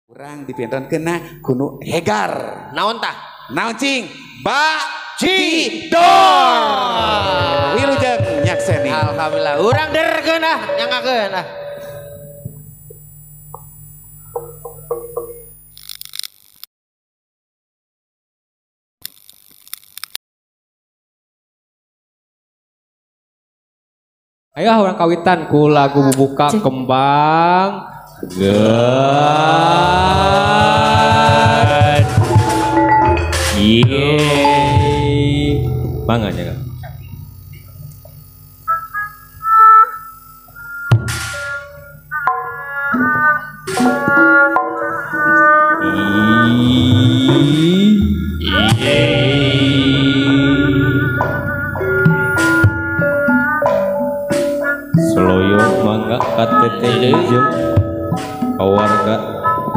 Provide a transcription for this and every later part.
Urang dipintonkeun kuno hegar. Naon tah? Naon cing? Bajidor. Wilujeng nyakseni. Alhamdulillah. Urang derkeun ah, nyangakeun ah. Ayo urang kawitan ku lagu bubuka kembang. Good. Yeay. Bangga ya kan? Seloyo mangga KTT Ijem warga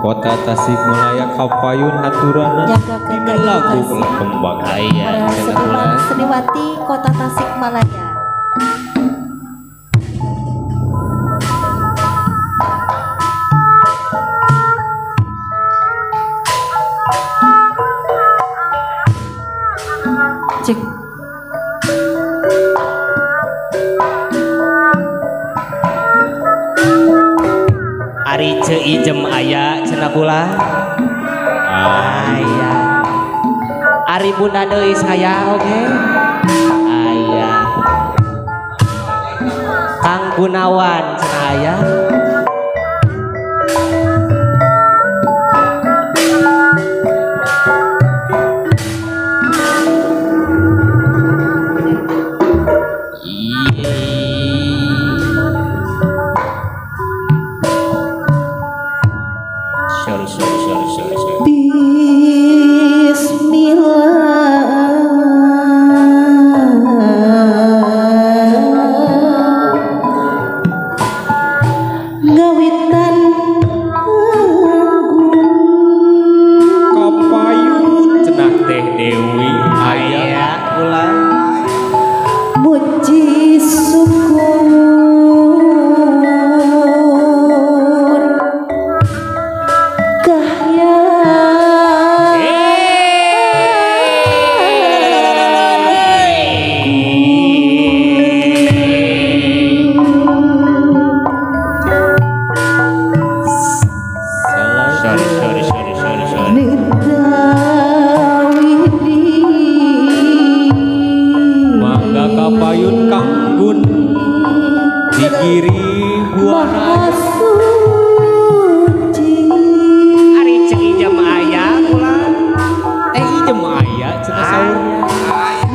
kota Tasikmalaya kapayun haturana dina lagu kembang aya seniman seniwati kota Tasikmalaya. Cek. Ari Ceu Ijem aya cenah kula. Aya. Ari Bunda Deis aya oge. Aya. Kang Gunawan cenah aya.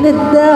Neda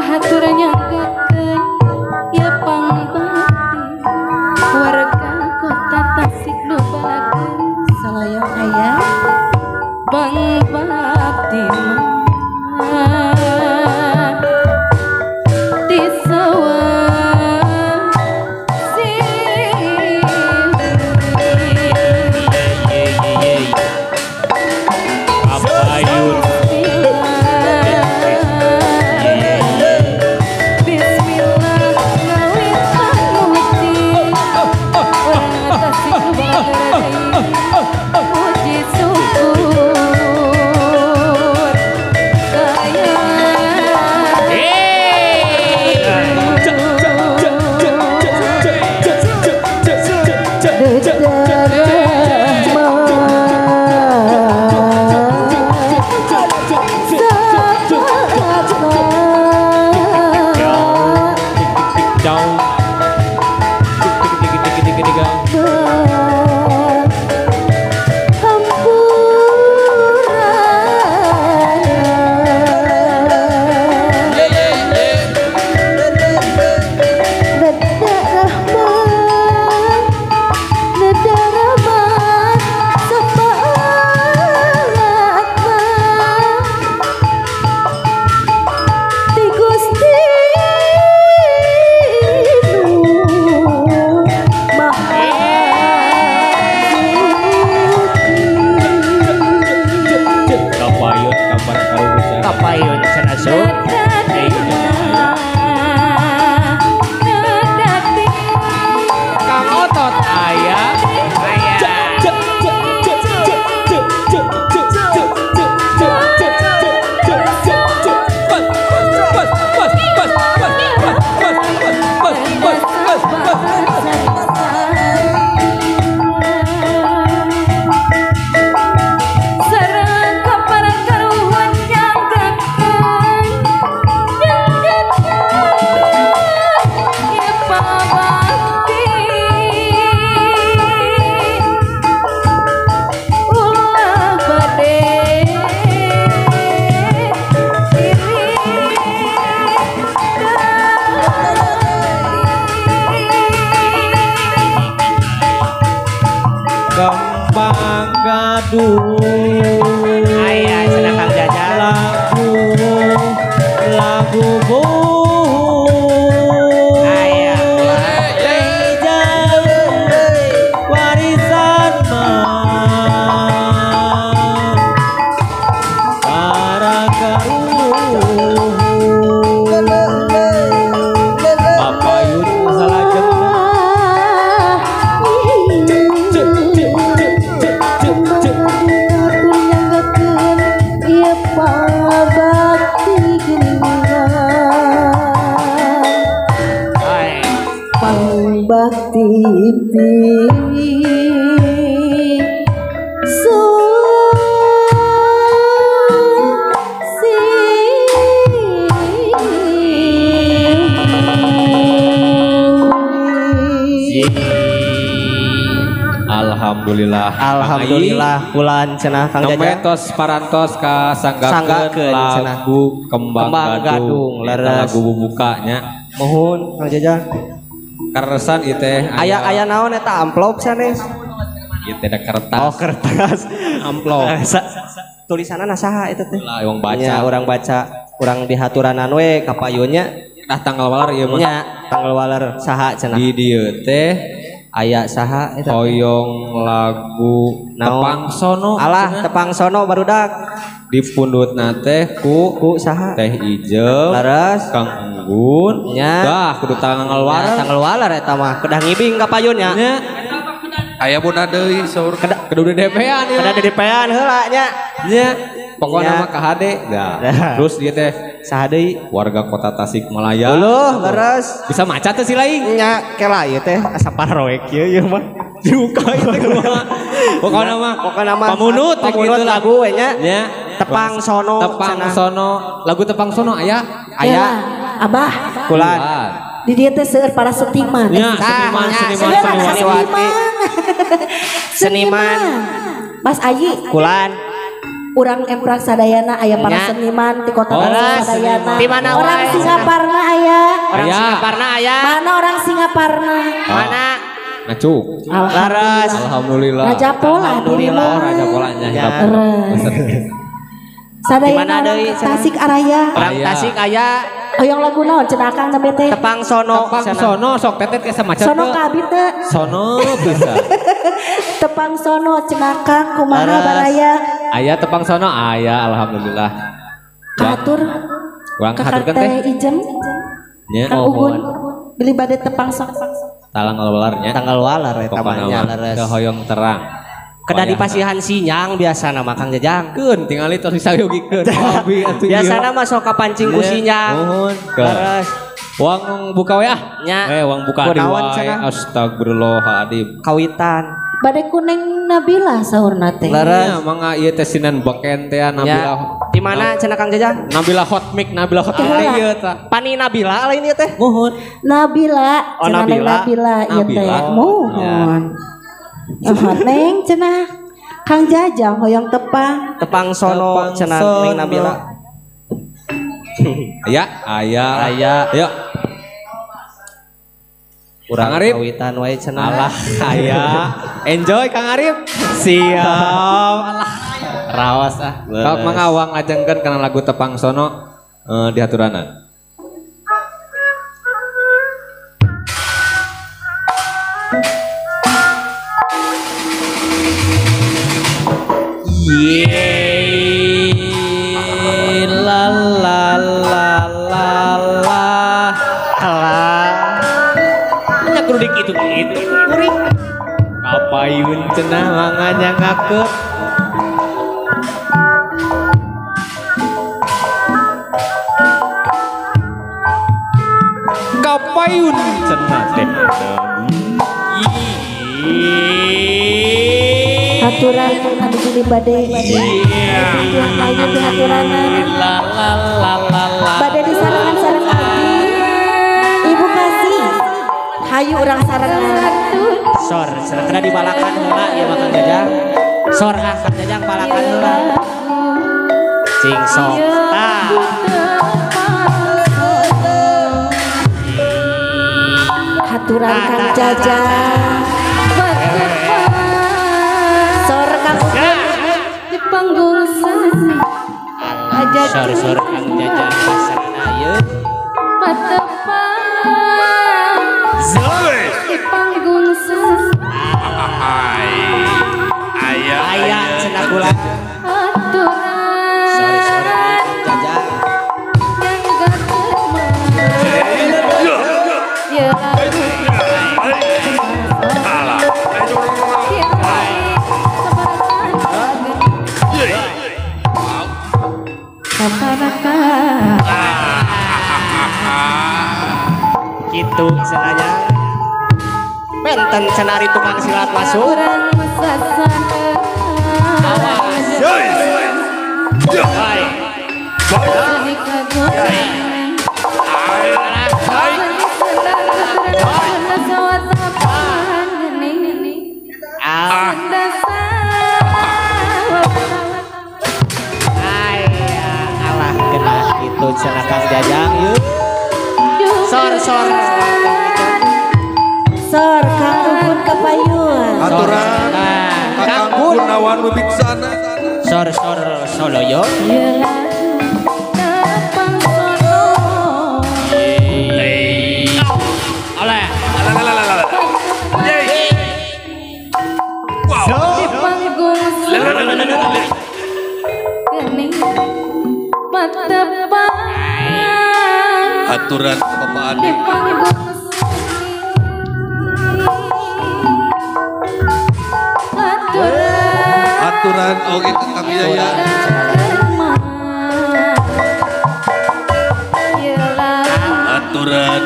Hatur nyanggakeun ya pangbakti warga kota Tasik nu balakeun Saloyong aya pangbakti mah di sawah sini. Kapayun. Bismillah ngawit panuti orang Tasik nu balakeun puji syukur kaya. Kapayun kapan karuhusan. Kapayun cenah so. Kang Otot aya. Aya. Sareng kaparang karuhun nyanggakeun ya pabakti ulah bade diri. Kembang gadung Aya cenah Kang Jajang. lagu lagu bu Aya. Warisan mah para karuhun Papayun salajengna. Ai. Bakti Alhamdulillah. Alhamdulillah kulan cenah Kang Jajang. Nembe tos parantos ka sanggakeun lagu Kembang Gadung. Leres. Lagu bubukanya. Mohon Kang Jajang. Karesan ieu teh Aya aya naon eta amplop sanes? Ieu teh da kertas. Oh kertas. Amplop. Tulisanna saha eta teh? Lah urang baca. Nya urang baca, urang dihaturanan we ka payunnya. Nah tanggal waler ieu mah. Nya tanggal waler saha cenah. Di dieu teh aya saha eta? Hoyong lagu Naon? Tepang Sono. Alah Tepang Sono barudak. Di pundutna teh ku saha? Teh Ijem. Leres. Kang Anggun. Nya. Dah kudu tanggal waler. Tanggal waler eta mah kedah ngibing ka payunnya. Nya. Aya bunda deui saur Kedah DP-an ieu. Kedah DP-an heula nya. Nya. Pokokna mah KHD. Dah. Terus dia teh saha deui? Warga kota Tasikmalaya. Uluh, leres. Bisa maca teh si lain. Nya kela ieu teh asa paroek ieu ieu mah. Dibuka ieu teh kumaha. Pokokna mah pamunut, pamunut lagu we nya. Nya. Tepang Sono. Tepang Sono. Lagu Tepang Sono aya? Aya. Abah. Kulan. Di dieu teh seueur para seniman. Nya, seniman, seniman, seniman. Seniman. Mas Ayi. Kulan. Urang emprak sadayana aya para seniman di kota Bandung sadayana. Di mana orang Singaparna aya? Orang Singaparna aya. Mana orang Singaparna? Mana? Ngacung. Laras. Alhamdulillah. Raja Pola. Alhamdulillah. Raja Polanya. Sadayana orang Tasik Araya. Orang Tasik aya. Hoyong lagu naon cenah Akang sampe teh? Tepang Sono. Tepang Sono sok tetet ke semacam Sono ka abi teh. Sono bisa. Tepang Sono cenah Akang kumaha baraya? Aya tepang sono aya alhamdulillah. Kahatur. Urang kahaturkeun teh. Ijem. Nya Kang Ugun beli bade tepang sok. Tanggal walarnya. Tanggal walar eta mah nya leres. Hoyong terang. Kedah dipasihan sinyang biasana mah Kang Jajang. Keun tingali tos disayogikeun. Biasana mah sok kapancing ku sinyang. Nuhun. Leres. Wang buka we ah. Nya. Wang buka di wae. Astagfirullahaladzim. Kawitan. Bade kuning Nabila saurna teh. Leres. Mangga ieu teh sinan beken teh Nabila. Di mana cenah Kang Jajang? Nabila hot mic, Nabila hot mic ieu tah. Pani Nabila lain ieu teh. Muhun. Nabila, oh, cenah Nabila. Nabila ieu teh. Muhun. Neng cenah Kang Jajang hoyong tepang. Tepang sono cenah Neng Nabila. Aya, aya, aya. Ayo. Urang Arif. Kawitan wae cenah. Alah, aya. Enjoy Kang Arif. Siap. Alah. Rawas ah. Sok mangga wang ngajengkeun kana lagu Tepang Sono di haturanan. Yeay, la la la la la. Alah. Nya kudu dikitu kitu kuring. Kapayun cenah manganya ngakeut. Kapayun cenah teh. Haturan anu beli bade. Iya. Haturanan. La la la la la. Bade disarangan sareng abdi. Ibu kasih. Hayu urang sarengan. Sor, cenah dibalakan heula ieu mah Kang Jajang. Sor ah Kang Jajang balakan heula. Cing sok. Tah. Haturan Kang Jajang. Sor Kang di panggung seni. Sor sor Kang Jajang pasarana ieu. Patepang di panggung seni. Aya aya cenah kula. Aturan Sor sor Kang Jajang. Ya gitu cenahnya. Benten cenah ari tukang silat masuk. Awas. Alah kena gitu cenah Kang Jajang yuk. Sor sor sor Kang Ugun kapayun. Aturan Kang Gunawan Wibiksana. Sor sor soloyo. Oleh. Aturan Bapak Adi. Aturan oke Kang Yaya. Aturan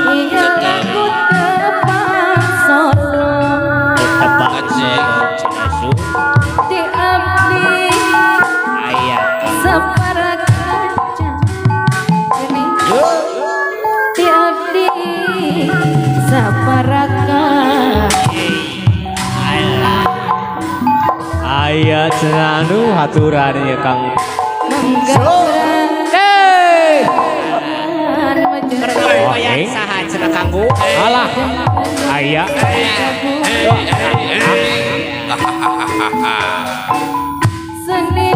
Aya cenah aduh haturan ieu Kang. Hey. Keur saha cenah kanggo. Alah. Aya. Seni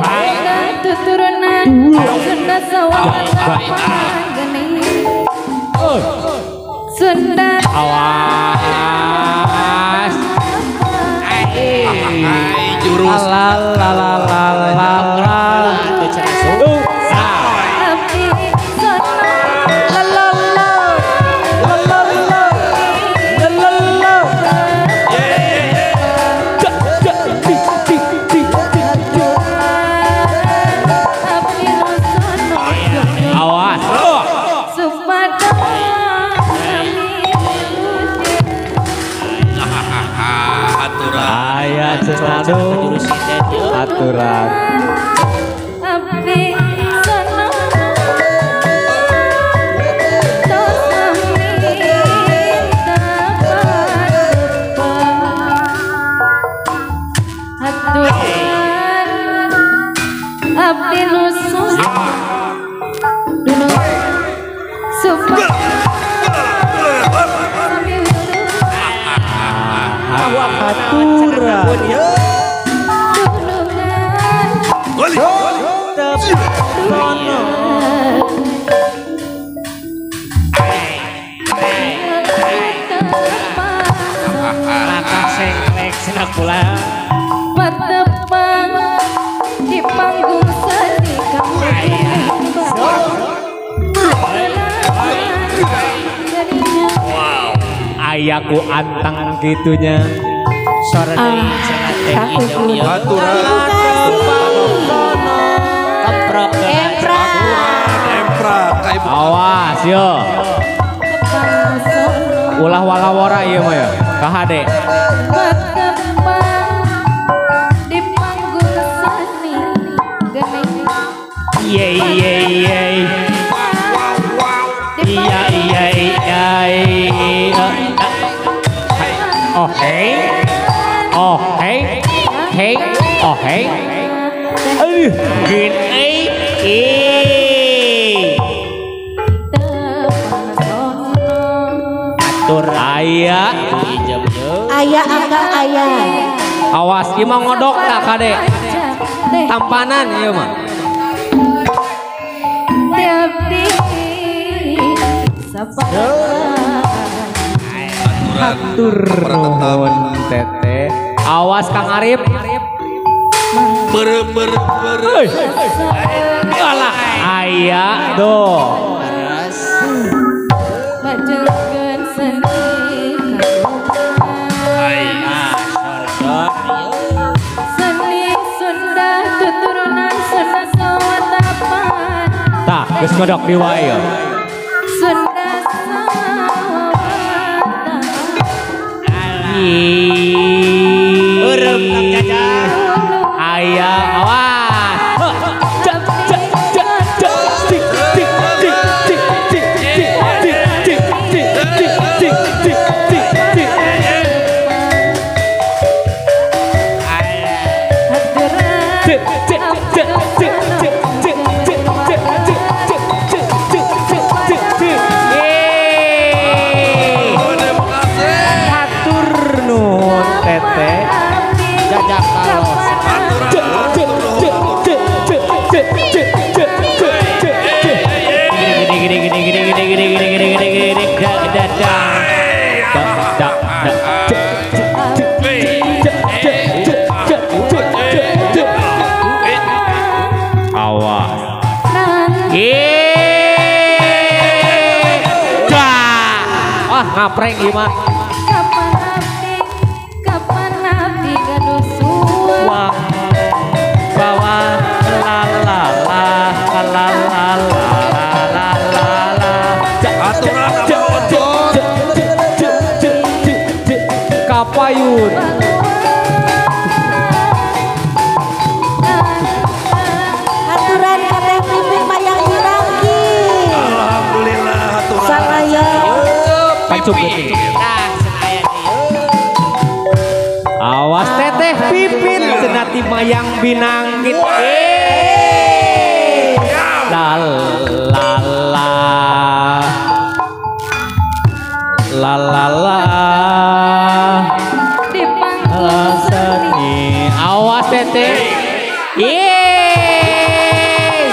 tuturunan Sunda sawah geni Sunda awas jurus la la la la la la aturan abdi sono aturan abdi nusus aturan patepang di panggung seni kamu. Wow, ayaku antang gitunya. Sore deui cenah teh ieu. Aturan keprok emprak ka ibu. Awas yo. Ulah walawara ieu mah ya. Kahade. Ye ye ye. Iya iya iya. Oh hey. Oh hey. Hey. Oh hey. Aduh, gini. Atur aya. Aya angka aya. Awas ieu mah ngodok tak kade. Tampanan ieu mah. Atur nuhun teteh. Awas Kang Arif. Ber ber ber. Alah aya tuh. Tah, geus ngodok di wae ya. Eureum Kang Jajang. Aya awas. Cak cak cak cak tik tik tik tik tik tik tik tik tik tik tik tik tik tik. Tik tik tik tik tik tik tik tik tik tik tik tik tik tik. Hatur nuhun teteh. Jajak kalos. Cek cek cek cek cek cek cek cek cek cek cek. Gini gini gini gini gini gini gini gini gini gini da da da da da da. Cek cek cek cek cek cek cek cek cek. Awas. Wah, ngapreng ieu mah. Kapan abdi gaduh suara. Wah, la la la la la la la la. Aturan apa otot? Kapayun. Aturan kateh pipit mayang dirangki. Alhamdulillah aturan. Salaya. Pancuk geuting. Awas teteh pipit cenah. Ayeuna ti Mayang Binang gitu. La la la la la la di panggung seni. Awas teteh. Yeay.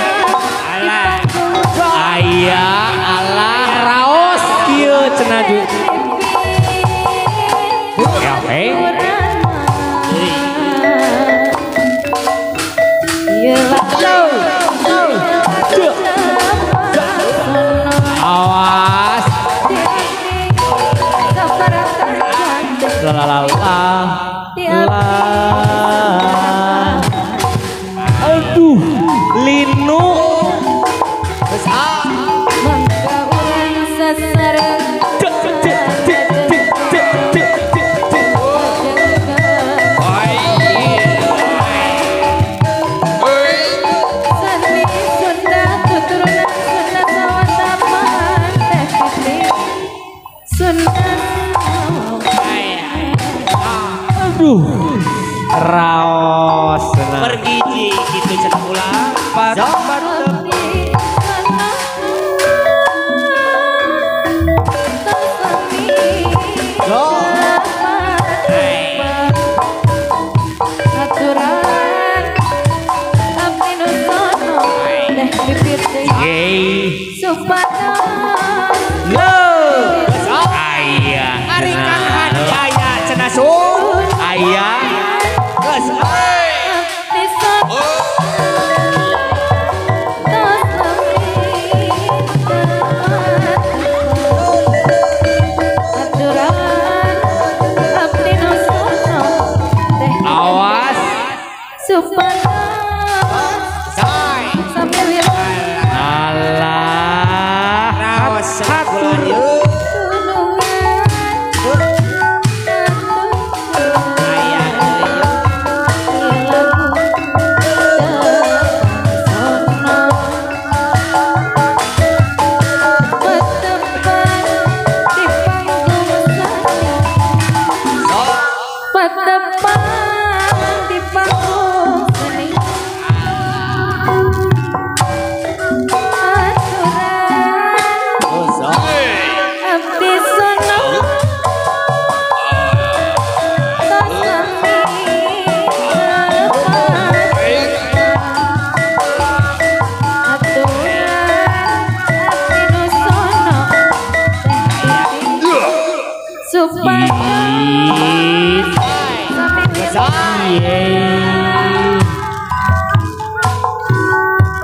Aya alah raos kieu cenah ju. Ya hei. Awas. La la la la. Aduh, linu. Aduh, raos pergi gitu cenah ulah. Ari Kang Hadi aya cenah sun. Aya geus. Awas. Alah, raos hatur.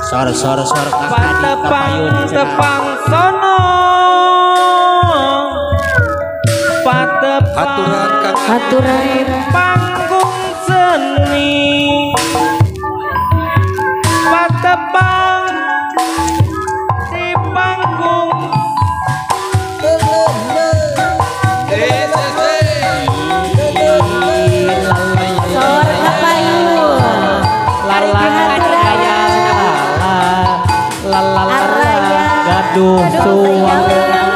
Sor sor sor patepang tepang sono patepang haturan panggung seni patepang di panggung sor kapayun gaduh suara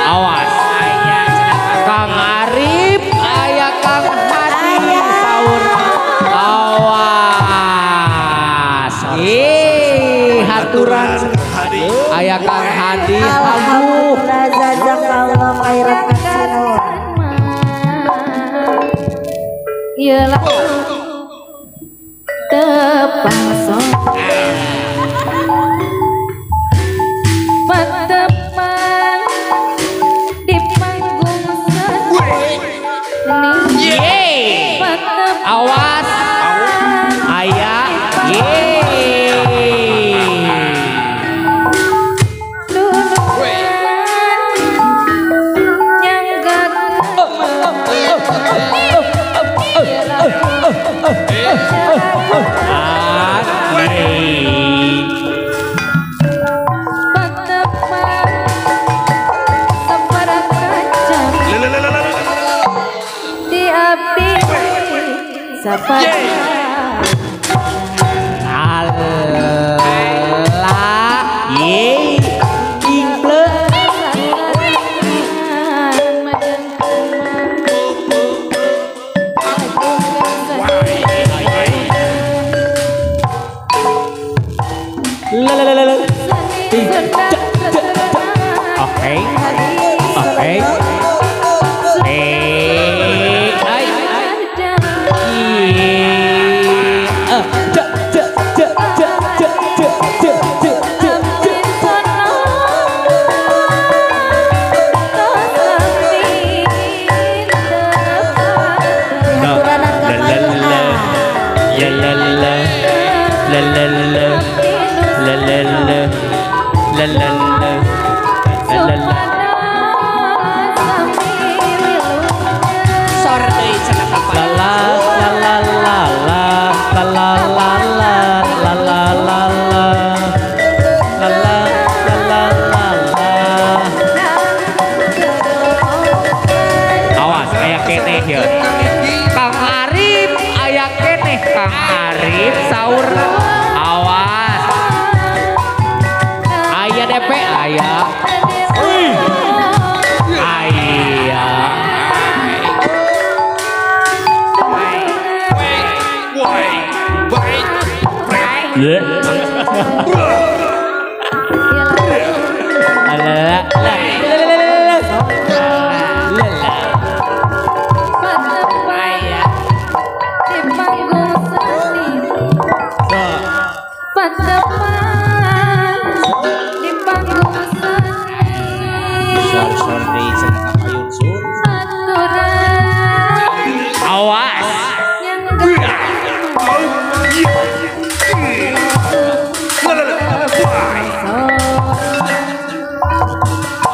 awas Kang Arif aya Kang Hadi saur awas haturan aya Kang Hadi. Alhamdulillah jazakallah khairan katsiran. Iyalah tepang patepang di panggung seni. Awas aya Aya keneh ya. Kang Arif aya keneh Kang Arif saur. Awas. Aya DP aya. Aya. Awas.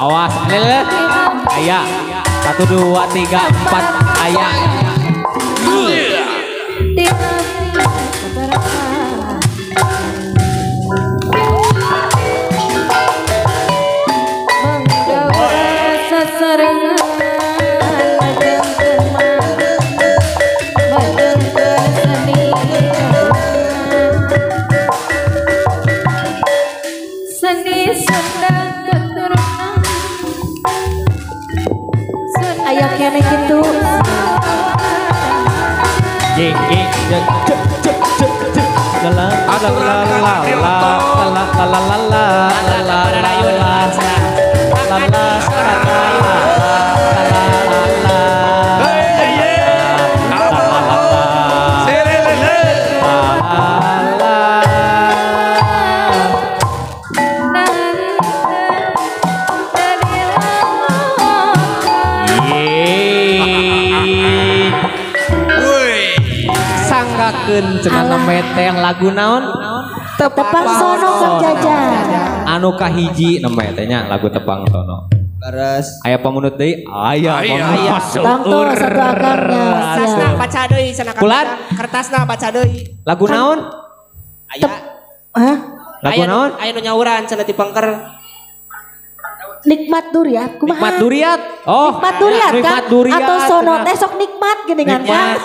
Awas, lele. Aya. 1 2 3 4 aya. Aya kene kitu. G G C C C C la la la la la la la la la la la la la cenah nembe teh lagu naon Tepang Sono Kang Jajang anu kahiji nembe teh nya lagu Tepang Sono. Leres. Aya pamunut deui aya tangtos satu akangnya kertasna baca deui cenah kertasna baca deui lagu naon aya hah lagu naon aya nu nyauran cenah ti pengker Nikmat Duriat kumaha? Nikmat Duriat. Oh, Nikmat Duriat kan? Atau sono teh sok nikmat geuningan kan?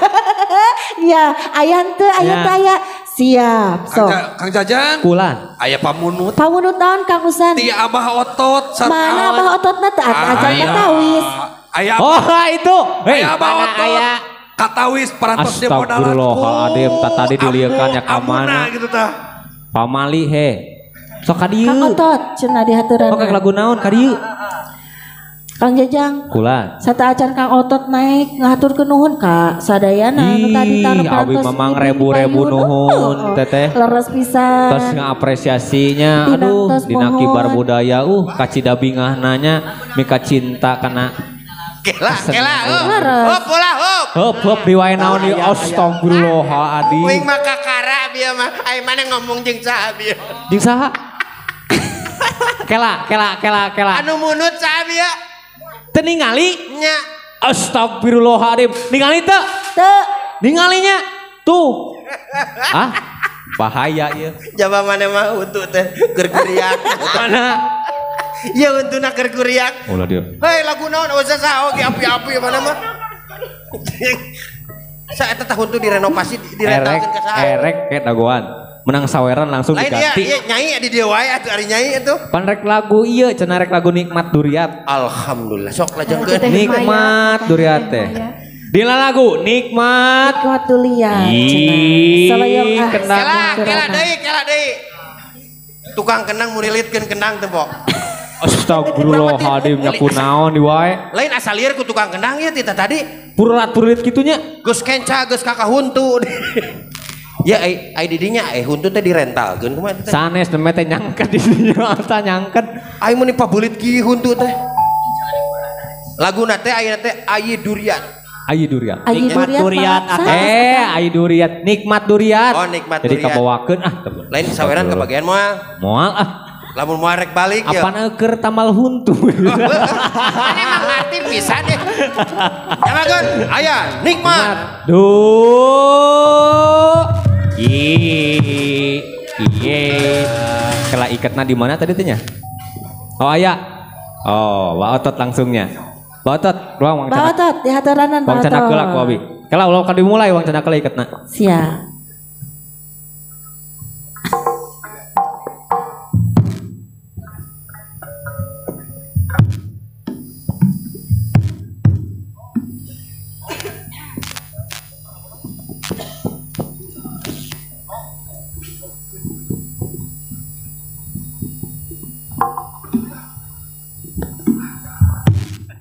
Ya, aya teu aya teu aya. Siap, sok. Kang Jajang. Kulan. Aya pamunut. Pamunut naon Kang Usan? Ti Abah Otot. Mana Abah Ototna teu acan katawis. Aya. Oh, itu. Hei, Abah Otot. Katawis parantos dia modalan. Astagfirullahaladzim, tadi dilieukan nya ka mana? Gitu tah. Pamali he. Sok ka dieu. Kang Otot cenah dihaturan. Oh, lagu naon ka dieu? Kang Jajang. Kulan. Sateuacan Kang Otot naik ngahaturkeun nuhun ka sadayana anu tadi taruh abi mamang rebu-rebu nuhun teteh. Leres pisan. Tos ngapresiasinya aduh dina kibar budaya kacida bingahna nya mika cinta kana kela kela hop bola hop. Hop hop diwae naon ieu astagfirullahaladzim. Uing mah kakara bieu mah ai mana ngomong jeung saha bieu. Jeung saha? Kela kela kela kela. Anu munut saha bieu? Teu ningali? Nya. Astagfirullahaladzim. Ningali teu? Teu. Ningalinya tuh. Ah, bahaya ieu. Jaba mana mah untu teh keur kuriak. Mana? Ya untuna keur kuriak. Ulah dia. Hei lagu naon eueuh saha oge api-api mana mah. Sa eta tah huntu direnovasi direntalkeun ka saha? Erek ke dagoan. Menang saweran langsung lain diganti. Iya, nyai di dieu wae atuh ari nyai atuh. Pan rek lagu ieu cenah rek lagu Nikmat Duriat. Alhamdulillah sok lajengkeun. Nikmat Duriat teh. Dina lagu Nikmat Nikmat Duriat cenah. Salayong ah. Kela kela deui kela deui. Tukang kendang murilitkeun kendang teh, Pok. Astagfirullahaladzim nya kunaon di wae. Lain asal lieur ku tukang kendang ieu tita tadi. Purulat-purulit kitunya. Geus kenca geus kakahuntu. Ya ai didinya ai huntu teh direntalkeun kumaha teh. Sanes nembe teh nyangket di dinya asa nyangket. Ai mun pabulit ki huntu teh. Laguna teh ayeuna teh Ayi Duriat. Ayi Duriat. Nikmat Duriat. Ayi Duriat, Nikmat Duriat. Oh, Nikmat Duriat. Jadi kabawakeun ah. Lain saweran kebagian moal. Moal ah. Lamun moal rek balik ya. Apaan keur tamal huntu. Mana emang ngarti pisan deh. Jamakeun aya nikmat. Duh. Iye, kela ikatna di mana tadi teh nya? Oh aya. Oh, wa otot langsungnya. Baotot, ruang wang canak. Baotot, dihaturanan baotot. Wang canak heula ku abi. Kalau ulah kan dimulai wang canak heula iketna. Siap.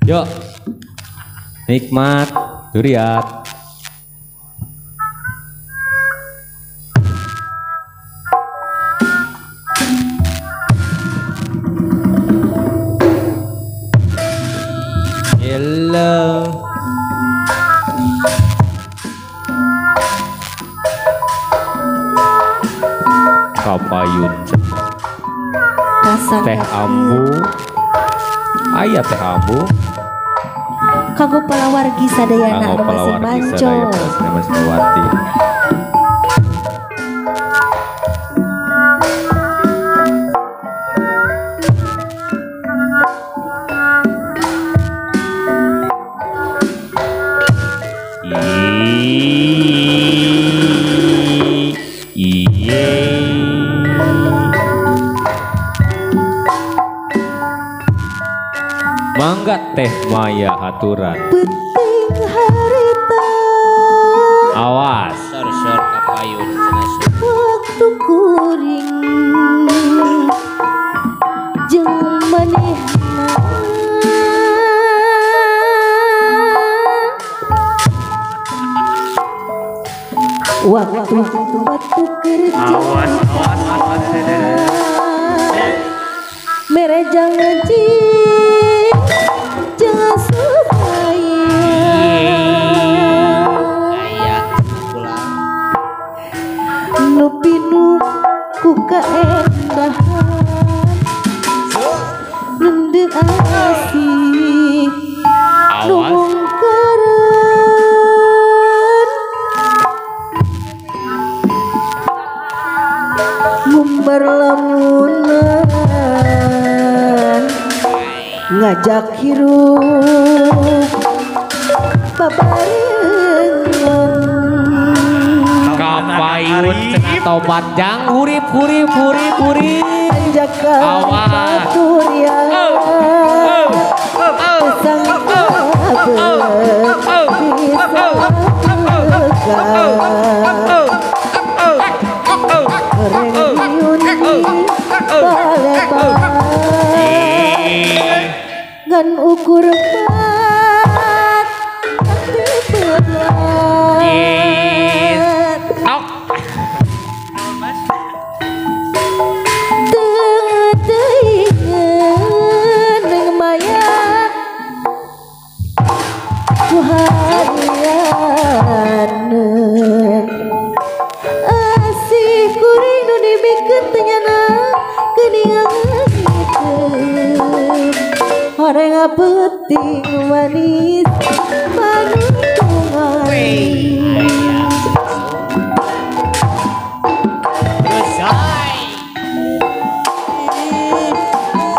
Yuk, nikmat duriat. Hello. Kapayun. Teh ambu. Aya teh ambu. Kanggo palawargi sadayana anu masih manco. Mangga teh Maya haturan. Penting harita. Awas. Sor-sor kapayun. Waktu kuring jeung manehna. Waktu waktu kerja. Awas, awas, awas. Mere jangan kaendahan nende asih nu mungkaren ngumbar lamunan ngajak hirup babarengan. Kapayun cenah tobat jang hurip hurip hurip hurip. Awas. Ngan ukur empat tapi berat. Asih kuring nu dibikeun teu nyana geuningan horeng peuting manis panuntungan.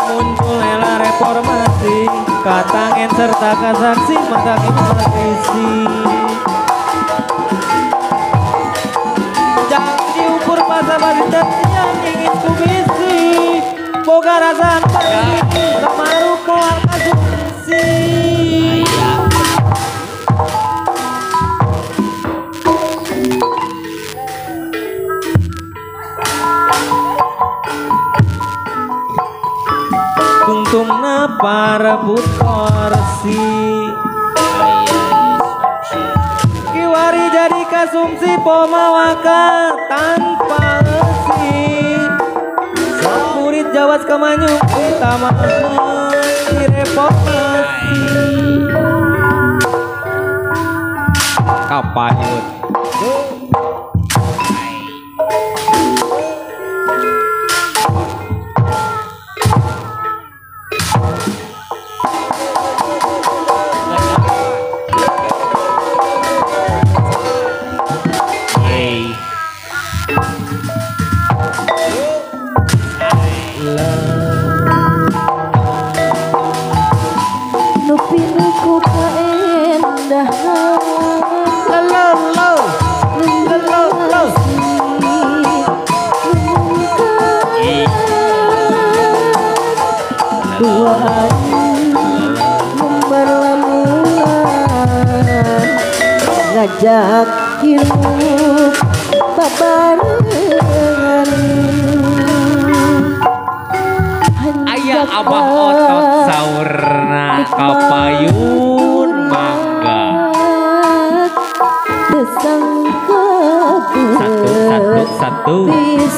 Muncul era reformasi katangen serta kasaksi mata informasi. Jangan diukur masa yang ingin kumisi boga rasa pasti kemaru moal kasumsi. Tungtungna parebut korsi kiwari jadi kasumsi pomawaka tanpa esi. Murid Jawa kemanyung utama direformasi. Kapayun. Nu pinuh Duaan berlamunan ngajak hirup babarengan. Aya abah otot saurna kapayun mangga. Satu satu satu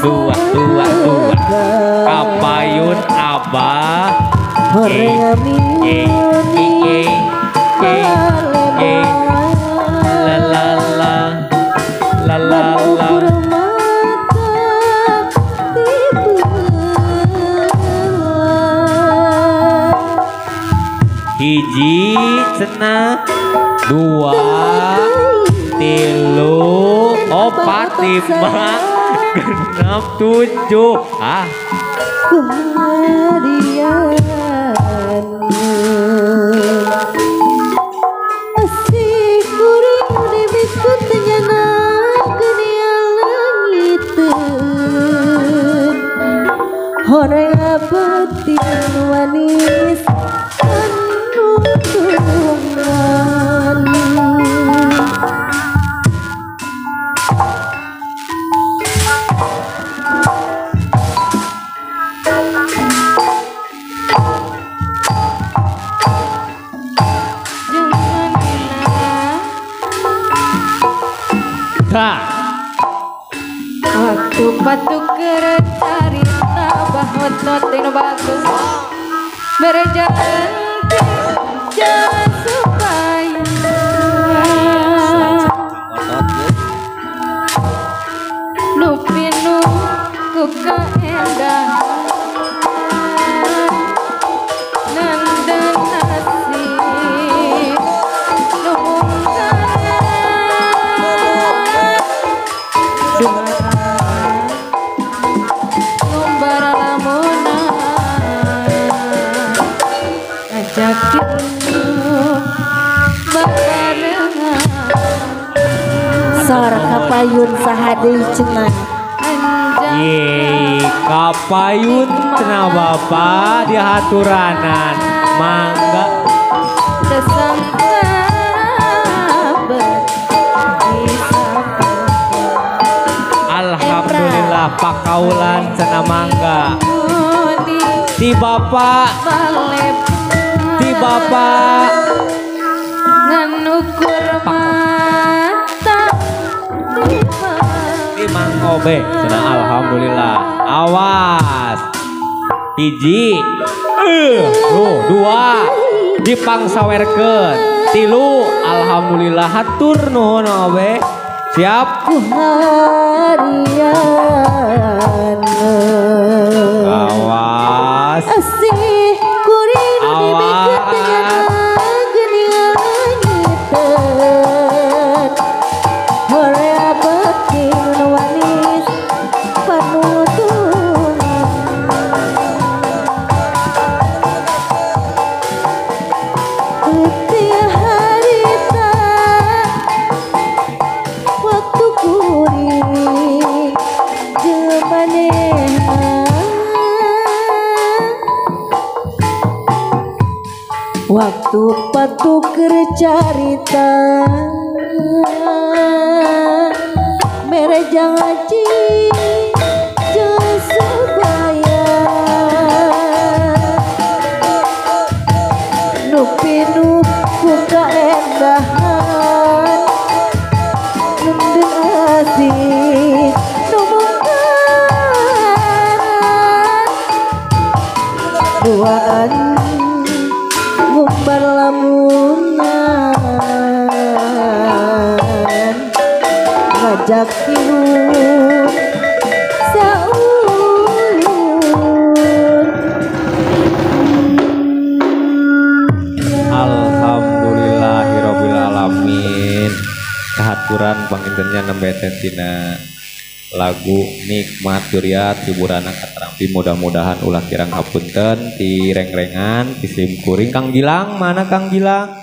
dua dua dua kapayun abah. Ye ye ye ye ye la la la la la la. Hiji cenah dua tilu opat lima genep tujuh. Ah horeng abetin manis penutungan. Waktu patuk carita bahotot tinu bagus berjalan jalan supaya nu pinu ku kaendahan nanda nasib nu Sor kapayun saha deui cenah. Ye, kapayun cenah Bapak dihaturanan. Mangga. Alhamdulillah pakaulan cenah mangga. Di Bapak. Di Bapak. Mang Obe cenah alhamdulillah. Awas. Hiji, dua, dipangsawerkeun. Tilu, alhamdulillah hatur nuhun Obe. Siap. Awas. Awas. Waktu patuk carita mere jangan supaya nu pinu ku kaendahan nundun asih nu mungkaran duaan ngumbar lamunan ngajak hirup saulun. Alhamdulillahirabbil alamin. Kahaturan pangintennya nembe teh tina lagu nikmat juriat hiburana katerampi, mudah-mudahan ulah kirang hapunten ti rengrengan ti sim kuring. Kang Gilang mana Kang Gilang?